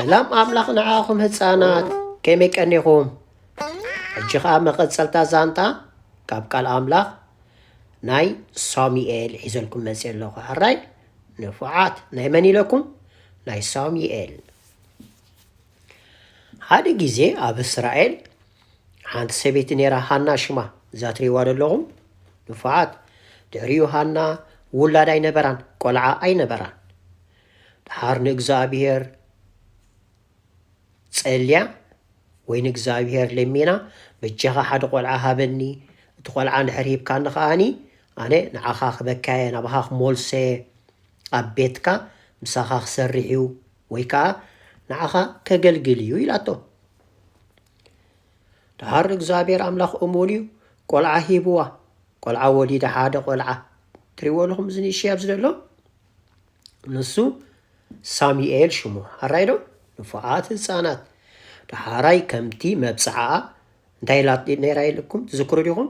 ሰላም ኣምላኽ ንዓኹም ህፃናት፣ ከመይ ቀኒኹም? ሕጂ ኸዓ መቐጸልታ ዛንታ ካብ ቃል ኣምላኽ ናይ ሳሙኤል ሒዘልኩም መፅእ ኣለኹ። ሕራይ ንፉዓት፣ ናይ መን ኢለኩም? ናይ ሳሙኤል። ሓደ ግዜ ኣብ እስራኤል ሓንቲ ሰበይቲ ነይራ፣ ሃና ሽማ። እዛ ትሪእዋ ዘለኹም ንፉዓት፣ ድሕሪኡ ሃና ውላድ ኣይነበራን፣ ቆልዓ ኣይነበራን። ድሓር ንእግዚኣብሔር ጸልያ ወይ ንእግዚኣብሔር ለሚና፣ በጃኻ ሓደ ቆልዓ ሃበኒ፣ እቲ ቆልዓ እንድሕር ሂብካኒ ከኣኒ ኣነ ንዓኻ ክበካየ፣ ናባኻ ክሞልሰየ፣ ኣብ ቤትካ ምሳኻ ክሰርሕ እዩ ወይ ከኣ ንዓኻ ከገልግል እዩ ኢላቶ። ድሓር እግዚኣብሔር ኣምላኽ እሙን እዩ፣ ቆልዓ ሂብዋ። ቆልዓ ወሊዳ፣ ሓደ ቆልዓ። ትሪእዎ ኣለኹም እዚ ንእሽተይ ኣብዚ ዘሎ? ንሱ ሳሙኤል ሽሙ። ሕራይ ዶ? ንፉዓት ህፃናት። ድሓራይ ከምቲ መብፅዓኣ እንታይ ኢላ ነይራ ኢልኩም ትዝክሩ ዲኹም?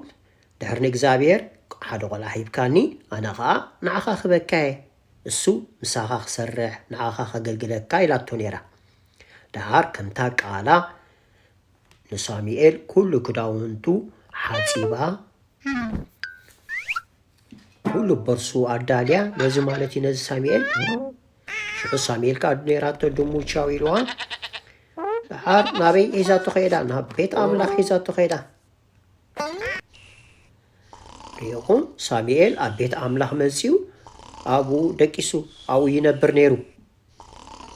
ድሕሪ ንእግዚኣብሔር ሓደ ቆልዓ ሂብካኒ፣ ኣነ ኸዓ ንዓኻ ክበካየ፣ እሱ ምሳኻ ክሰርሕ፣ ንዓኻ ከገልግለካ ኢላቶ ነይራ። ድሓር ከምታ ቃላ ንሳሙኤል ኩሉ ክዳውንቱ ሓጺባ፣ ኩሉ ቦርሱ ኣዳልያ፣ ነዚ ማለት እዩ ነዚ ሳሙኤል። ሽዑ ሳሙኤል ከኣ ነይራቶ ድሙ ቻው ኢልዋ። ድሓር ናበይ ሒዛቶ ኸይዳ? ናብ ቤት ኣምላኽ ሒዛቶ ኸይዳ። ርኢኹም፣ ሳሙኤል ኣብ ቤት ኣምላኽ መጺኡ ኣብኡ ደቂሱ ኣብኡ ይነብር ነይሩ።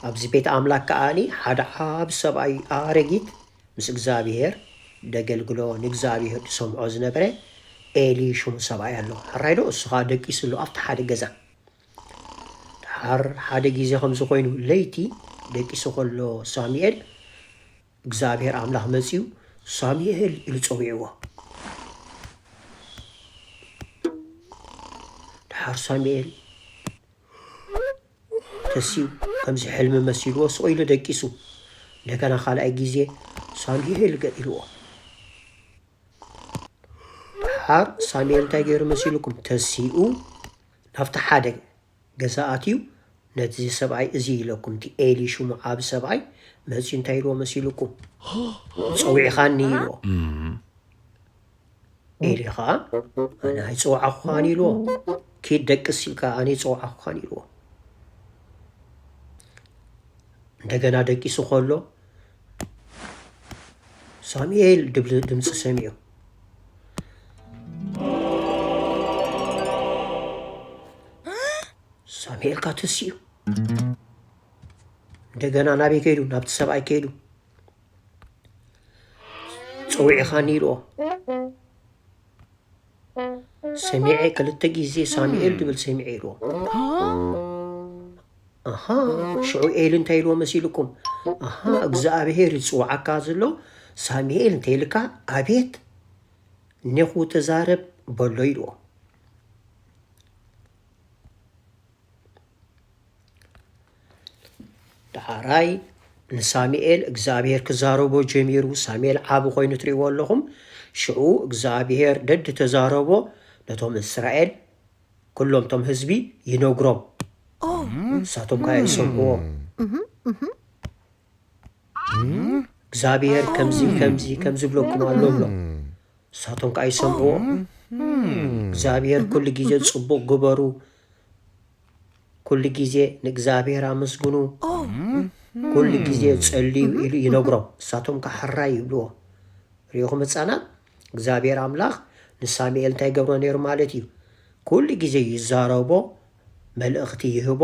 ኣብዚ ቤት ኣምላኽ ከኣኒ ሓደ ዓቢ ሰብኣይ ኣረጊት ምስ እግዚኣብሔር ደገልግሎ፣ ንእግዚኣብሔር ዝሰምዖ ዝነበረ ኤሊ ሽሙ ሰብኣይ ኣሎ። ሕራይ ዶ? እሱ ኸኣ ደቂሱ ኣሎ ኣብቲ ሓደ ገዛ። ድሓር ሓደ ግዜ ከምዚ ኾይኑ፣ ለይቲ ደቂሱ ኸሎ ሳሙኤል እግዚኣብሔር ኣምላኽ መጺኡ ሳሙኤል ኢሉ ጸዊዕዎ። ድሓር ሳሙኤል ተሲኡ ከምዚ ሕልሚ መሲልዎ ስቕ ኢሉ ደቂሱ። እንደገና ካልኣይ ግዜ ሳሙኤል ገ ኢልዎ። ድሓር ሳሙኤል እንታይ ገይሩ መሲልኩም? ተሲኡ ናብቲ ሓደ ገዛ ኣትዩ ነቲ ሰብኣይ እዚ ኢለኩም፣ እቲ ኤሊ ሽሙ ዓቢ ሰብኣይ መጺኡ እንታይ ኢልዎ መሲልኩም? ጸዊዕኻኒ ኢልዎ። ኤሊ ኸዓ ኣነ ኣይጸዋዕኹኻን ኢልዎ። ኪድ ደቅስ ኢልካ ኣነ ኣይጸዋዕኹኻን ኢልዎ። እንደገና ደቂሱ ኸሎ ሳሙኤል ድብል ድምፂ ሰሚዑ። ሳሙኤል ከኣ ተሲኡ። እንደገና ናበይ ከይዱ? ናብቲ ሰብኣይ ከይዱ። ጸዊዕኻኒ ኢልዎ። ሰሚዐ ክልተ ግዜ ሳሙኤል ድብል ሰሚዐ ኢልዎ። ኣሃ፣ ሽዑ ኤሊ እንታይ ኢልዎ መሲልኩም? ኣሃ፣ እግዚኣብሔር ይጽውዓካ ዘሎ ሳሙኤል እንተ ኢልካ፣ ኣቤት፣ እኔኹ ተዛረብ በሎ ኢልዎ። ዳሕራይ ንሳሙኤል እግዚኣብሔር ክዛረቦ ጀሚሩ። ሳሙኤል ዓቢ ኮይኑ ትርእይዎ ኣለኹም። ሽዑ እግዚኣብሔር ደድ ተዛረቦ፣ ነቶም እስራኤል ኩሎም ቶም ህዝቢ ይነግሮም። ንሳቶም ከኣ ይሰምዕዎ። እግዚኣብሔር ከምዚ፣ ከምዚ፣ ከምዚ ብለኩም ኣሎ ብሎ። ንሳቶም ከኣ ይሰምዕዎ። እግዚኣብሔር ኩሉ ግዜ ጽቡቕ ግበሩ፣ ኩሉ ግዜ ንእግዚኣብሔር ኣመስግኑ፣ ኩሉ ግዜ ጸልዩ ኢሉ ይነግሮም። ንሳቶም ከኣ ሕራይ ይብልዎ። ርኢኹም ህጻናት፣ እግዚኣብሔር ኣምላኽ ንሳሙኤል እንታይ ይገብሮ ነይሩ ማለት እዩ? ኩሉ ግዜ ይዛረቦ፣ መልእኽቲ ይህቦ።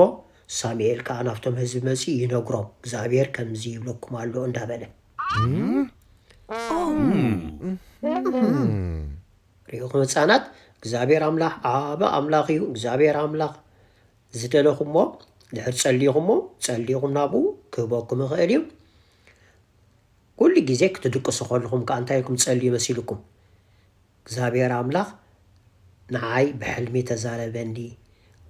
ሳሙኤል ከኣ ናብቶም ህዝቢ መጺኡ ይነግሮም፣ እግዚኣብሔር ከምዚ ይብለኩም ኣሎ እንዳበለ። ርኢኹም ህጻናት፣ እግዚኣብሔር ኣምላኽ ዓቢ ኣምላኽ እዩ። እግዚኣብሔር ኣምላኽ ዝደለኹሞ ድሕር ጸሊኹሞ፣ ጸሊኹም ናብኡ ክህበኩም ይኽእል እዩ። ኩሉ ግዜ ክትድቅሱ ከለኹም ከኣ እንታይ ኢልኩም ጸልዩ መሲልኩም? እግዚኣብሔር ኣምላኽ ንዓይ ብሕልሚ ተዛረበኒ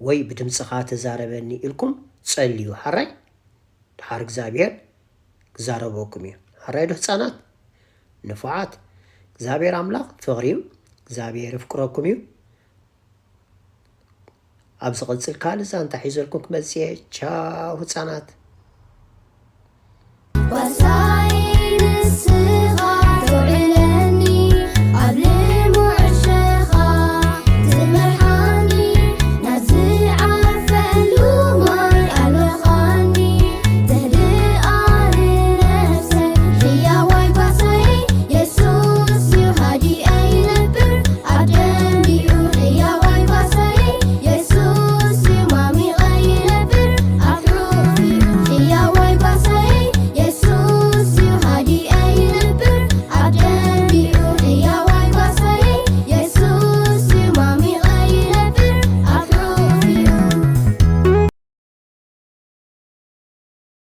ወይ ብድምጽኻ ተዛረበኒ ኢልኩም ጸልዩ። ሓራይ ድሓር እግዚኣብሔር ክዛረበኩም እዩ። ሓራይ ዶ ህጻናት? ንፉዓት። እግዚኣብሔር ኣምላኽ ፍቕሪ እዩ። እግዚኣብሔር የፍቅረኩም እዩ። ኣብ ዝቕጽል ካልእ ዛንታ ሒዘልኩም ክመጽእ እየ። ቻው ህጻናት። ዋሳይ ንስኻ